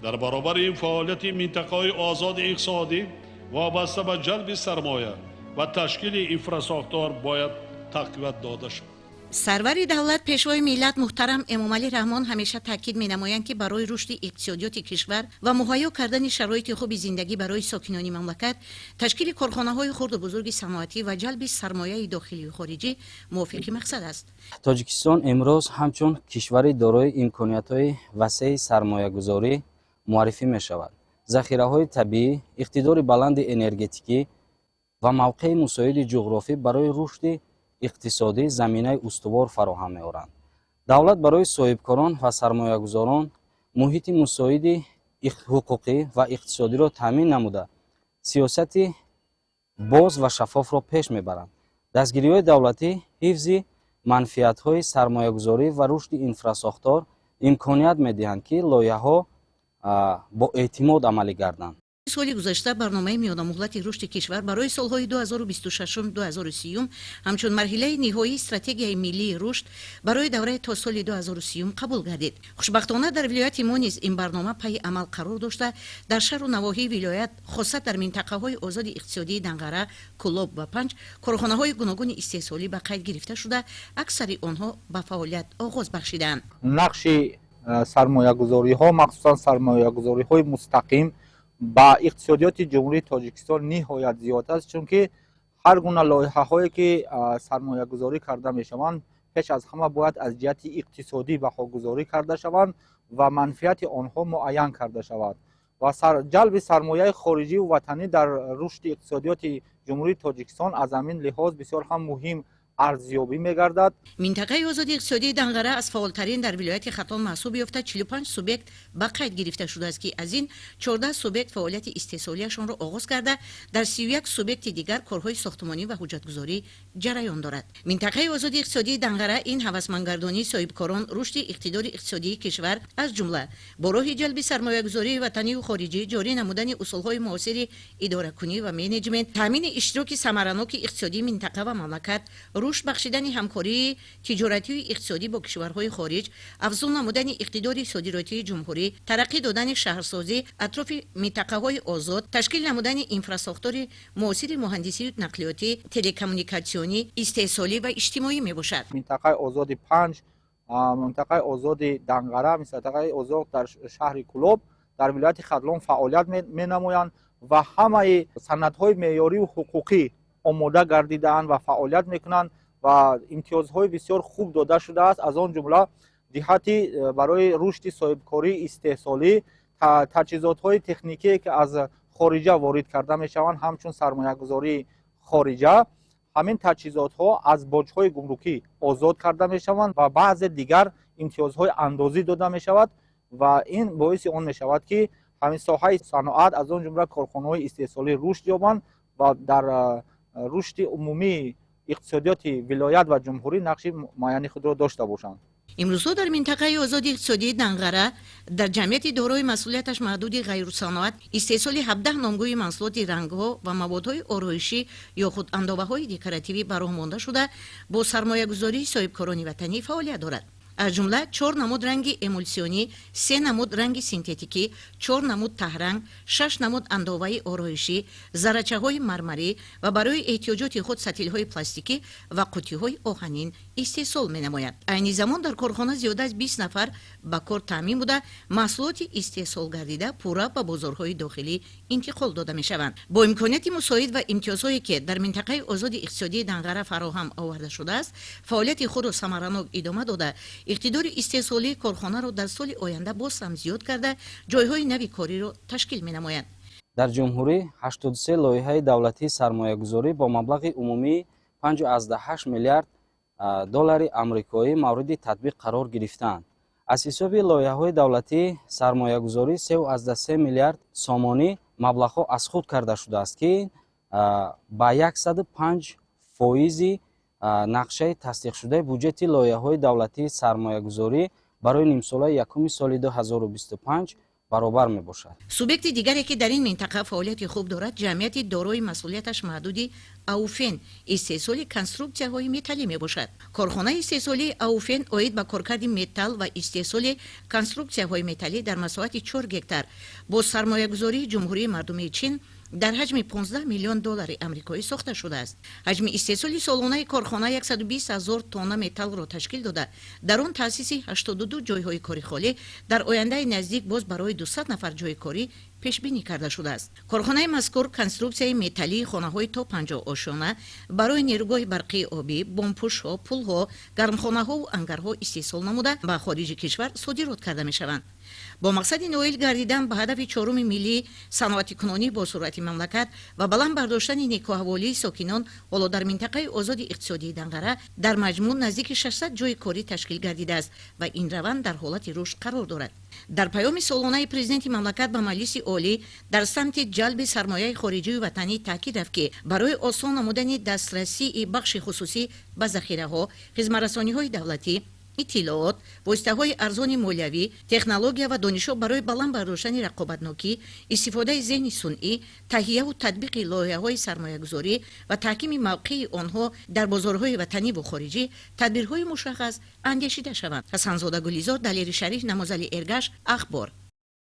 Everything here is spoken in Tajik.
Дар баробари ин, фаъолияти минтақаҳои озоди иқтисодӣ вобаста ба ҷалби сармоя ва ташкили инфрасохтор бояд тақвият дода шавад. Сарвари давлат, Пешвои миллат муҳтарам Эмомалӣ Раҳмон ҳамеша таъкид менамоянд, ки барои рушди иқтисодиёти кишвар ва муҳайё кардани шароити хуби зиндагӣ барои сокинони мамлакат, ташкили корхонаҳои хурду бузурги саноатӣ ва ҷалби сармояи дохилию хориҷӣ мувофиқи мақсад аст. Тоҷикистон имрӯз ҳамчун кишвари дорои имкониятҳои васеи сармоягузорӣ муаррифӣ мешавад. Захираҳои табиӣ, иқтидори баланди энергетикӣ ва мавқеи мусоиди ҷуғрофӣ барои рушди иқтисодӣ заминаи устувор фароҳам меоранд. Давлат барои соҳибкорон ва сармоягузорон муҳити мусоиди ҳуқуқӣ ва иқтисодиро таъмин намуда, сиёсати боз ва шаффофро пеш мебаранд. Дастгириҳои давлатӣ, ҳифзи манфиатҳои сармоягузорӣ ва рушди инфрасохтор имконият медиҳанд, ки лоиҳаҳо бо эътимод амалӣ гарданд. Соли гузашта барномаи миёнамуҳлати рушди кишвар барои солҳои 2026-2030 ҳамчун марҳилаи ниҳоии стратегияи миллии рушд барои давраи то соли 2030 қабул гардид. Хушбахтона, дар вилояти мо низ ин барнома пайи амал қарор дошта, дар шаҳру навоҳии вилоят, хоса дар минтақаҳои озоди иқтисодии Данғара, Кӯлоб ва Панҷ, корхонаҳои гуногуни истеҳсолӣ ба қайд гирифта шуда, аксари онҳо ба фаъолият оғоз бахшидаанд. Нақши сармоягузориҳо, махсусан сармоягузориҳои мустақим, ба иқтисодиёти Ҷумҳурии Тоҷикистон ниҳоят зиёд аст, чунки ҳар гуна лоиҳаҳое ки сармоягузорӣ карда мешаванд, пеш аз ҳама бояд аз ҷиҳати иқтисодӣ баҳогузорӣ карда шаванд ва манфиати онҳо муайян карда шавад. Ва ҷалби сармояи хориҷиву ватанӣ дар рушди иқтисодиёти Ҷумҳурии Тоҷикистон аз ҳамин лиҳоз бисёр ҳам муҳим арзёбӣ мегардад. Минтақаи озоди иқтисодии Данғара аз фаъолтарин дар вилояти Хатлон маҳсуб ёфта, 45 субъект ба қайд гирифта шудааст, ки аз ин 14 субъект фаъолияти истеҳсолияшонро оғоз карда, дар 31 субъекти дигар корҳои сохтмонӣ ва ҳуҷҷатгузорӣ ҷараён дорад. Минтақаи озоди иқтисодии Данғара ин ҳавасмандгардонии соҳибкорон, рушди иқтидори иқтисодии кишвар, аз ҷумла бо роҳи ҷалби сармоягузории ватанию хориҷӣ, ҷорӣ намудани усулҳои муосири идоракунӣ ва менеҷмент, таъмини иштироки самараноки иқтисодии минтақа ва мамлакат, рушд бахшидани ҳамкории тиҷоратию иқтисодӣ бо кишварҳои хориҷ, афзун намудани иқтидори содиротии ҷумҳурӣ, тараққӣ додани шаҳрсозӣ атрофи минтақаҳои озод, ташкил намудани инфрасохтори муосири муҳандисию нақлиётӣ, телекоммуникатсионӣ, истеҳсолӣ ва иҷтимоӣ мебошад. Минтақаи озоди Панҷ, минтақаи озоди Данғара, минтақаи озод дар шаҳри Кӯлоб дар вилояти Хатлон фаъолият менамоянд ва ҳамаи санадҳои меъёрию ҳуқуқӣ омода гардидаанд ва фаъолият мекунанд ва имтиёзҳои бисёр хуб дода шудааст, аз он ҷумла ҷиҳати барои рушди соҳибкории истеҳсолӣ, таҷҳизотҳои техникие, ки аз хориҷа ворид карда мешаванд ҳамчун сармоягузории хориҷа, ҳамин таҷҳизотҳо аз боҷҳои гумрукӣ озод карда мешаванд ва баъзе дигар имтиёзҳои андозӣ дода мешавад. Ва ин боиси он мешавад, ки ҳамин соҳаи саноат, аз он ҷумла корхонаҳои истеҳсолӣ, рушд ёбанд ва дар рушди умумии иқтисодиёти вилоят ва ҷумҳурӣ нақши муайяни худро дошта бошанд. Имрӯзҳо дар минтақаи озоди иқтисодии Данғара дар ҷамъияти дорои масъулияташ маҳдуди ғайрусаноат истеҳсоли 17 номгӯи маҳсулоти рангҳо ва маводҳои ороишӣ ё худ андоваҳои декоративӣ ба роҳ монда шуда, бо сармоягузории соҳибкорони ватанӣ фаъолият дорад. Аз ҷумла чор намуд ранги эмулсионӣ, се намуд ранги синтетикӣ, чор намуд таҳранг, шаш намуд андоваи ороишӣ, заррачаҳои мармарӣ ва барои эҳтиёҷоти худ сатилҳои пластикӣ ва қуттиҳои оҳанин истеҳсол менамояд. Айни замон дар корхона зиёда аз 20 нафар ба кор таъмин буда, маҳсулоти истеҳсолгардида пурра ба бозорҳои дохилӣ интиқол дода мешаванд. Бо имконияти мусоид ва имтиёзҳое, ки дар минтақаи озоди иқтисодии Данғара фароҳам оварда шудааст, фаъолияти худро самаранок идома дода, иқтидори истеҳсолии корхонаро дар соли оянда боз ҳам зиёд карда, ҷойҳои нави кориро ташкил менамояд. Дар ҷумҳурӣ 83 лоиҳаи давлатии сармоягузорӣ бо маблағи умумии 5,8 миллиард доллари амрикоӣ мавриди татбиқ қарор гирифтаанд. Аз ҳисоби лоиҳаҳои давлатии сармоягузорӣ 3,3 миллиард сомонӣ маблағҳо аз худ карда шудааст, ки ба 105 фоизи нақшаи тасдиқшудаи буҷети лоиҳаҳои давлатии сармоягузорӣ барои нимсолаи якуми соли 2025 Баробар мебошад. Субъекти дигаре, ки дар ин минтақа фаъолияти хуб дорад, ҷамъияти дорои масъулияташ маҳдуди Ауфен, истеҳсоли конструксияҳои металлӣ мебошад. Корхонаи истеҳсолии Ауфен оид ба коркарди металл ва истеҳсоли конструксияҳои металлӣ дар масоҳати 4 гектар бо сармоягузории Ҷумҳурии Мардумии Чин дар ҳаҷми 15 миллион доллари амрикоӣ сохта шудааст. Ҳаҷми истеҳсоли солонаи корхона 120 ҳазор тонна металлро ташкил дода, дар он таъсиси 82 ҷойҳои кори холӣ, дар ояндаи наздик боз барои 200 нафар ҷойи корӣ пешбинӣ карда шудааст. Корхонаи мазкур конструксияи металлии хонаҳои то 50 ошёна, барои нерӯгоҳи барқии обӣ, бомпӯшҳо, пулҳо, гармхонаҳову ангарҳо истеҳсол намуда, ба хориҷи кишвар содирот карда мешаванд. Бо мақсади ноил гардидан ба ҳадафи чоруми миллии саноатикунонӣ бо суръати мамлакат ва баланд бардоштани некӯаҳволии сокинон, ҳоло дар минтақаи озоди иқтисодии Данғара дар маҷмӯъ наздики 600 ҷойи корӣ ташкил гардидааст ва ин раванд дар ҳолати рушд қарор дорад. Дар паёми солонаи президенти мамлакат ба Маҷлиси Олӣ дар самти ҷалби сармояи хориҷию ватанӣ таъкид рафт, ки барои осон намудани дастрасии бахши хусусӣ ба захираҳо, хизматрасониҳои давлатӣ, иттилоот, воситаҳои арзони молиявӣ, технология ва донишҳо барои баланд бардоштани рақобатнокӣ, истифодаи зеҳни сунъӣ, таҳияву татбиқи лоиҳаҳои сармоягузорӣ ва таҳкими мавқеи онҳо дар бозорҳои ватаниву хориҷӣ тадбирҳои мушаххас андешида шаванд. Ҳасанзода Гулизор, Далери Шариф, Намозали Эргаш, Ахбор.